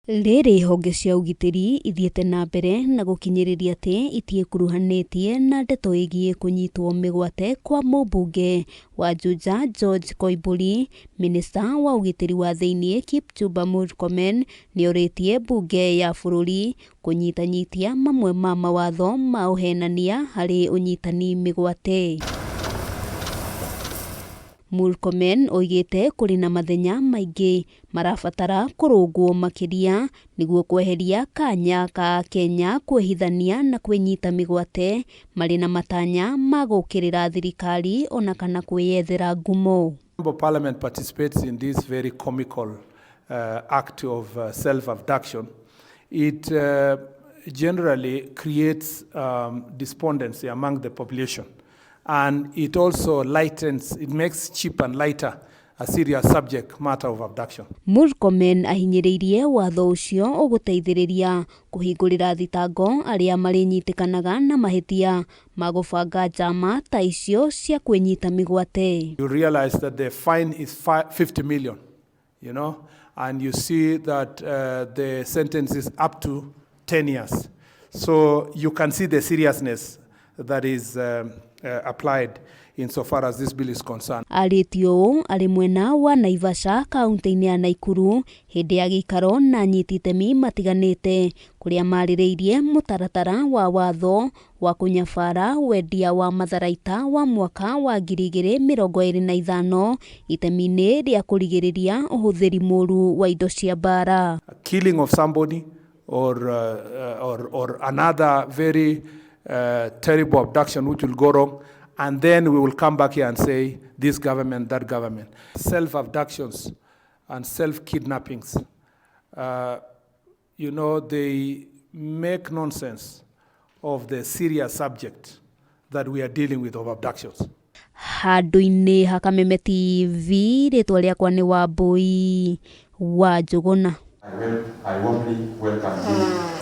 Rĩrĩ honge cia ũgitĩri ithiĩte na mbere na gũkinyĩrĩria atĩ itiĩkuruhanĩtie na ndeto ĩgiĩ kũnyitwo mĩgwate kwa mũmbunge wa Juja George Koimbũri, minista wa ũgitĩri wa thĩinĩ Kipchumba Murkomen nĩorĩtie mbunge ya bũrũri kũnyitanyitia mamwe ma mawatho ma ũhenania harĩ ũnyitani mĩgwate. Murkomen oigĩte kũrĩ na mathenya maingĩ marabatara kũrũngwo makĩria nĩguo kweheria kanya ka Kenya kwĩhithania na kwĩnyita mĩgwate marĩ na matanya ma gũũkĩrĩra thirikari ona kana kwĩyethera ngumo. Member of Parliament participates in this very comical act of self-abduction, it generally creates despondency among the population. And it also lightens, it makes cheap and lighter a serious subject matter of abduction. Murkomen ahinyĩrĩirie watho ũcio ũgũteithĩrĩria kũhingũrĩra thitango arĩa marĩnyitĩkanaga na mahĩtia ma gũbanga njama ta icio cia kwĩnyita mĩgwate. You realize that the fine is 50 million, and you see that the sentence is up to 10 years. So you can see the seriousness that is applied insofar as this bill is concerned. Arĩtie ũũ arĩ mwena wa Naivasha kaunti-inĩ ya Naikuru hĩndĩ ya gĩikaro na anyiti itemi matiganĩte kũrĩa marĩrĩirie mũtaratara wa watho wa kũnyabara wendia wa matharaita wa mwaka wa 2025 itemi-inĩ rĩa kũrigĩrĩria ũhũthĩri mũru wa indo cia mbara. Killing of somebody or another very terrible abduction which will go wrong, and then we will come back here and say this government, that government. Self-abductions and self-kidnappings, they make nonsense of the serious subject that we are dealing with of abductions. Handũ-inĩ ha Kameme TV, rĩtwa rĩakwa nĩ Wambui wa Njũgũna. I warmly welcome you.